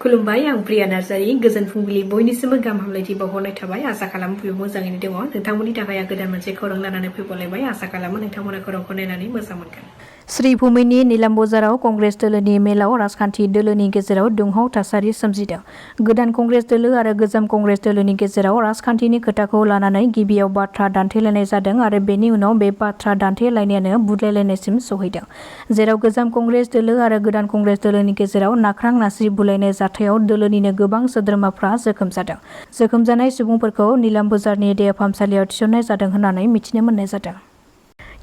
खुलुमबाय आं प्रिया नार्जारी गोजोन फुंबिलि बयनिसिमबो गाहाम हामलायथि बावहरनाय थाबाय आसा खालामो बयबो मोजाङैनो दङ नोंथांमोननि थाखाय आं गोदान मोनसे खौरां लानानै फैबावलायबाय आसा खालामो नोंथांमोना खौरांखौ नायनानै मोजां मोनगोन। श्रीभूमिनि नीलाम बजाराव कंग्रेस दोलोनि मेलाव राजखान्थि दोलोनि गेजेराव दुंहाव थासारि सोमजिदों। गोदान कंग्रेस दोलो आरो गोजाम कंग्रेस दोलोनि गेजेराव राजखान्थिनि खोथाखौ लानानै गिबियाव बाथ्रा दान्थेलायनाय जादों आरो बेनि उनाव बे बाथ्रा दान्थेलायनायानो बुलायलायनायसिम सौहैदों। जेराव गोजाम कंग्रेस दोलो आरो गोदान कंग्रेस दोलोनि गेजेराव नाख्रां नासि बुलायनाय जाथायाव दोलोनिनो गोबां सोद्रोमाफ्रा जोखोम जादों। जोखोम जानाय सुबुंफोरखौ नीलाम बजारनि देहा फाहामसालियाव थिसननाय जादों होननानै मिथिनो मोननाय जादों।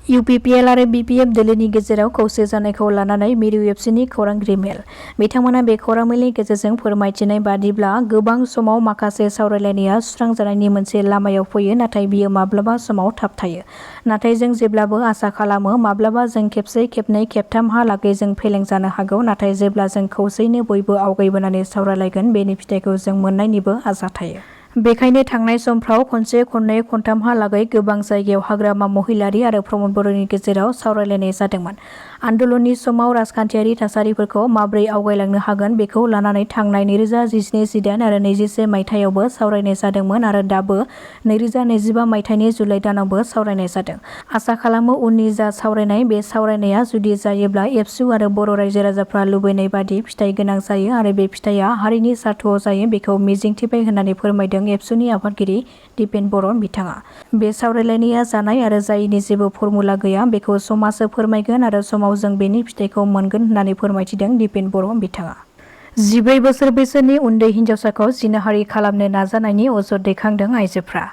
इउपिपिएल आरो बिपिएफ दोलोनि गेजेराव खौसे जानायखौ लानानै मिरु एफसिनि खौरांगिरि मेल। बिथांमोना बे खौरां मेलनि गेजेरजों फोरमायथिनाय बादिब्ला गोबां समाव माखासे सावरायलायनाया सुस्रांजानायनि मोनसे लामायाव फैयो नाथाय बियो माब्लाबा समाव थाबथायो। नाथाय जों जेब्लाबो आसा खालामो माब्लाबा जों खेबसे खेबनै खेबथामहालागै जों फेलें जानो हागौ नाथाय जेब्ला जों खौसेयैनो बयबो आवगायबोनानै सावरायलायगोन बेनि फिथाइखौ जों मोननायनिबो आसा थायो। बेखायनो थांनाय समफ्राव खनसे खननै खनथामहालागै गोबां जायगायाव हाग्रामा महिलारि आरो प्रमद बर'नि गेजेराव सावरायलायनाय जादोंमोन। आन्दलननि समाव राजखान्थियारि थासारिफोरखौ माबोरै आवगायलांनो हागोन बेखौ लानानै थांनाय 2017-18 आरो 21 मायथाइयावबो सावरायनाय जादोंमोन आरो दाबो 2025 मायथाइनि जुलाइ दानावबो सावरायनाय जादों। आसा खालामो उननि जा सावरायनाय बे सावरायनाया जुदि जायोब्ला एबसु आरो बर' रायजो राजाफ्रा लुबैनाय बादि फिथाइ गोनां जायो आरो बे फिथाइया हारिनि सार्थआव जायो बेखौ मिजिंथिबाय होननानै फोरमायदों एबसुनि आफादगिरि दिपेन बर' बिथाङा। बे सावरायलायनाया जानाय आरो जायैनि जेबो फर्मुला गैया बेखौ समाजो फोरमायगोन आरो समाव जों बेनि फिथाइखौ मोनगोन होननानै फोरमायथिदों दिपेन बर' बिथाङा। 14 बोसोर बैसोनि उन्दै हिन्जावसाखौ जिनाहारि खालामनो नाजानायनि अजद दैखांदों आइजोफ्रा।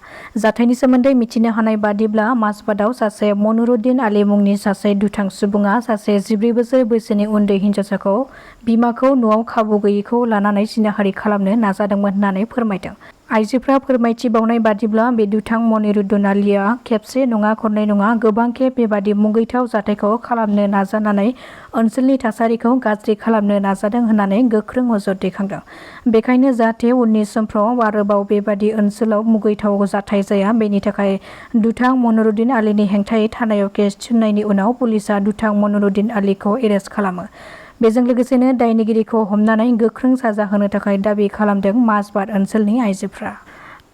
जाथायनि सोमोन्दै मिथिनो हानाय बादिब्ला माजबाटआव सासे मनुरुद्दिन आली मुंनि सासे दुथां सुबुङा सासे 14 बोसोर बैसोनि उन्दै हिन्जावसाखौ बिमाखौ न'आव खाबु गैयैखौ लानानै जिनाहारि खालामनो नाजादोंमोन होननानै फोरमायदों। आइजोफ्रा फोरमायथिबावनाय बादिब्ला बे दुथां मनिरुद्दिन आलीया खेबसे नङा खननै नङा गोबां खेब बेबादि मुगैथाव जाथायखौ खालामनो नाजानानै ओनसोलनि थासारिखौ गाज्रि खालामनो नाजादों होननानै गोख्रों अजद दैखांदों। बेखायनो जाहाथे उननि समफ्राव आरोबाव बेबादि ओनसोलाव मुगैथाव जाथाय जाया बेनि थाखाय दुथां मनिरुद्दिन आलीनि हेंथायै थानायाव केस थिसननायनि उनाव पुलिसा दुथां मनिरुद्दिन आलीखौ एरेस्ट खालामो। बेजों लोगोसेनो दायनिगिरिखौ हमनानै गोख्रों साजा होनो थाखाय दाबि खालामदों माजबाट ओनसोलनि आइजोफ्रा।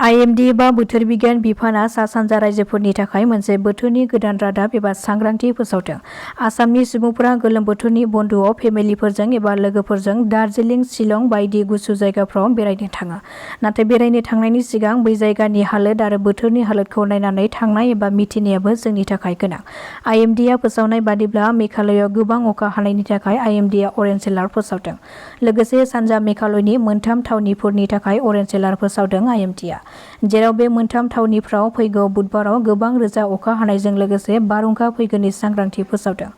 आइएमडि एबा बोथोर बिगियान बिफाना सा सानजा रायजोफोरनि थाखाय मोनसे बोथोरनि गोदान रादाब एबा सांग्रांथि फोसावदों। आसामनि सुबुंफोरा गोलोम बोथोरनि बन्द'आव फेमिलिफोरजों एबा लोगोफोरजों दार्जिलिं शिलं बायदि गुसु जायगाफ्राव बेरायनो थाङो। नाथाय बेरायनो थांनायनि सिगां बै जायगानि हालोद आरो बोथोरनि हालोदखौ नायनानै थांनाय एबा मिथिनायाबो जोंनि थाखाय गोनां। आइएमडिआ फोसावनाय बादिब्ला मेघालयआव गोबां अखा हानायनि थाखाय आइएमडिआ अरेन्ज एलार्ट फोसावदों। लोगोसे सानजा मेघालयनि मोनथाम थावनिफोरनि थाखाय अरेन्ज एलार्ट फोसावदों आइएमडिआ। जेराव बे मोनथाम थावनिफ्राव फैगौ बुधबाराव गोबां रोजा अखा हानायजों लोगोसे बारहुंखा फैगोननि सांग्रांथि फोसावदों।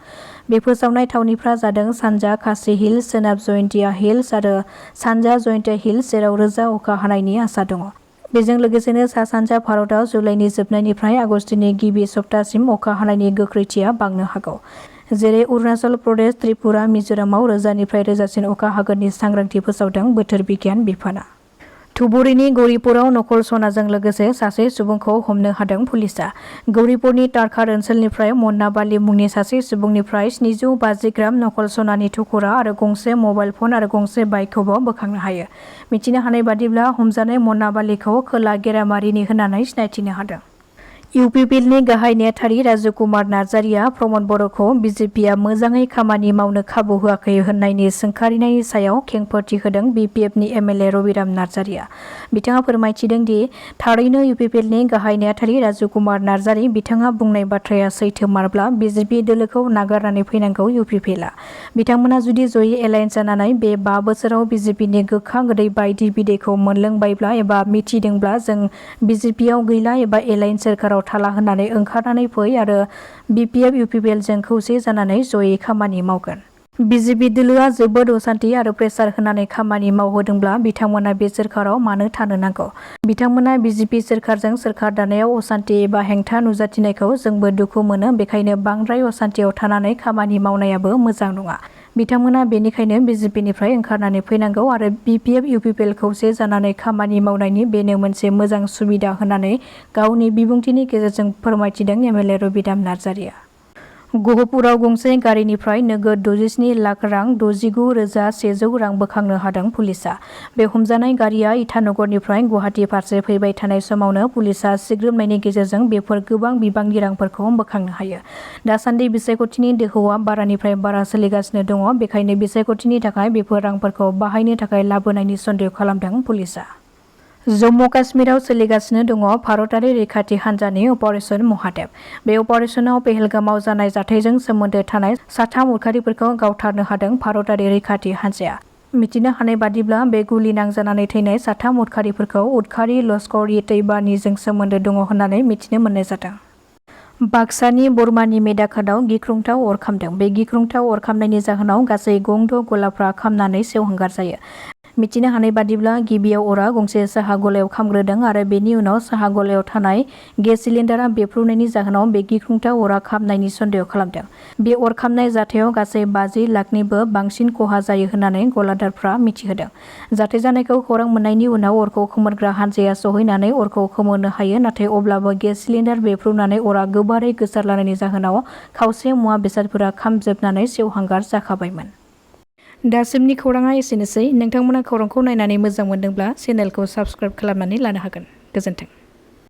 बे फोसावनाय थावनिफ्रा जादों सानजा खासि हिल्स, सोनाब जयन्तिया हिल्स आरो सानजा जयन्तिया हिल्स जेराव रोजा अखा हानायनि आसा दङ। बेजों लोगोसेनो सा सानजा भारतआव जुलाइनि जोबनायनिफ्राय आगस्तनि गिबि सप्तासिम अखा हानायनि गोख्रैथिया बांनो हागौ। जेरै अरुणाचल प्रदेश, त्रिपुरा, मिजोरामाव रोजानिफ्राय रोजासिन अखा हागोननि सांग्रांथि फोसावदों बोथोर बिगियान बिफाना। धुबुरीनि गौरीपुराव नकल सनाजों लोगोसे सासे सुबुंखौ हमनो हादों पुलिसा। गौरीपुरनि तारखार ओनसोलनिफ्राय मन्ना बाली मुंनि सासे सुबुंनिफ्राय 750 ग्राम नकल सनानि थुख्रा आरो गंसे मबाइल फन आरो गंसे बाइकखौबो बोखांनो हायो। मिथिनो हानाय बादिब्ला हमजानाय मन्ना बालीखौ खोला गेरामारिनि होननानै सिनायथिनो हादों। इउपिपिएलनि गाहाय नेहाथारि राजु कुमार नार्जारिया प्रमद बर'खौ बिजेपिआ मोजाङै खामानि मावनो खाबु होआखै होननायनि सोंखारिनायनि सायाव खेंफोरथि होदों बिपिएफनि एमएलए रबिराम नार्जारिया। बिथाङा फोरमायथिदों दि थारैनो इउपिपिएलनि गाहाय नेहाथारि राजु कुमार नार्जारि बिथाङा बुंनाय बाथ्राया सैथोमारब्ला बिजेपि दोलोखौ नागारनानै फैनांगौ इउपिपिएलआ। बिथांमोना जुदि जयै एलायन्स जानानै बे 5 बोसोराव बिजेपिनि गोखा गोदै बायदि बिदैखौ मोनलोंबायब्ला एबा मिथिदोंब्ला जों बिजेपिआव गैला एबा एलायन्स सोरखाराव थाला होननानै ओंखारनानै फै आरो बिपिएफ इउपिपिएलजों खौसे जानानै जयै खामानि मावगोन। बिजेपि दोलोआ जोबोद असान्थि आरो प्रेसार होनानै खामानि मावहोदोंब्ला बिथांमोना बे सोरखाराव मानो थानो नांगौ। बिथांमोना बिजेपि सोरखारजों सोरखार दानायाव असान्थि एबा हेंथा नुजाथिनायखौ जोंबो दुखु मोनो बेखायनो बांद्राय असान्थियाव थानानै खामानि मावनायाबो मोजां नङा। बिथांमोना बेनिखायनो बिजेपिनिफ्राय ओंखारनानै फैनांगौ आरो बिपिएफ इउपिपिएल खौसे जानानै खामानि मावनायनि बेनो मोनसे मोजां सुबिदा होननानै गावनि बिबुंथिनि गेजेरजों फोरमायथिदों एमएलए रबिराम नार्जारिया। गहपुराव गंसे गारिनिफ्राय नोगोद 67 लाख रां 69,100 रां बोखांनो हादों पुलिसा। बे हमजानाय गारिया इटानगरनिफ्राय गुवाहाटी फारसे फैबाय थानाय समावनो पुलिसा सिग्रोमनायनि गेजेरजों बेफोर गोबां बिबांनि रांफोरखौ बोखांनो हायो। दासान्दि बिसायख'थिनि दोहौआ बारानिफ्राय बारा सोलिगासिनो दङ। बेखायनो बिसायख'थिनि थाखाय बेफोर रांफोरखौ बाहायनो थाखाय लाबोनायनि सन्देह खालामदों पुलिसा। जम्मु काश्मीराव सोलिगासिनो दङ भारतारि रैखाथि हान्जानि अपारेशन महादेव। बे अपारेशनाव पेहेलगामाव जानाय जाथायजों सोमोन्दो थानाय 3 उदखारिफोरखौ गावथारनो हादों भारतारि रैखाथि हान्जाया। मिथिनो हानाय बादिब्ला बे गुलि नांजानानै थैनाय 3 उदखारिफोरखौ उदखारि लश्कर-ए-तैयबानिजों सोमोन्दो दङ होननानै मिथिनो मोननाय जादों। बाक्सानि बरमानि मेदाखादाव गिख्रंथाव अर खामदों। बे गिख्रंथाव अर खामनायनि जाहोनाव गासै गंद' गलाफ्रा खामनानै सेवहांगार जायो। मिथिनो हानाय बादिब्ला गिबियाव अरा गंसे साहा गलायाव खामग्रोदों आरो बेनि उनाव साहा गलायाव थानाय गेस सिलिन्डारा बेफ्रुनायनि जाहोनाव बे गिख्रंथाव अरा खामनायनि सन्देह खालामदों। बे अर खामनाय जाथायाव गासै 50 लाखनिबो बांसिन खहा जायो होननानै गलादारफ्रा मिथिहोदों। जाथाय जानायखौ खौरां मोननायनि उनाव अरखौ खोमोरग्रा हान्जाया सहैनानै अरखौ खोमोरनो हायो, नाथाय अब्लाबो गेस सिलिन्डार बेफ्रुनानै अरा गोबारै गोसारलांनायनि जाहोनाव खावसे मुवा बेसादफोरा खामजोबनानै सेवहांगार जाखाबायमोन। दासिमनि खौराङा एसेनोसै। नोंथांमोना खौरांखौ नायनानै मोजां मोनदोंब्ला चेनेलखौ साबस्क्राइब खालामनानै लानो हागोन। गोजोन्थों।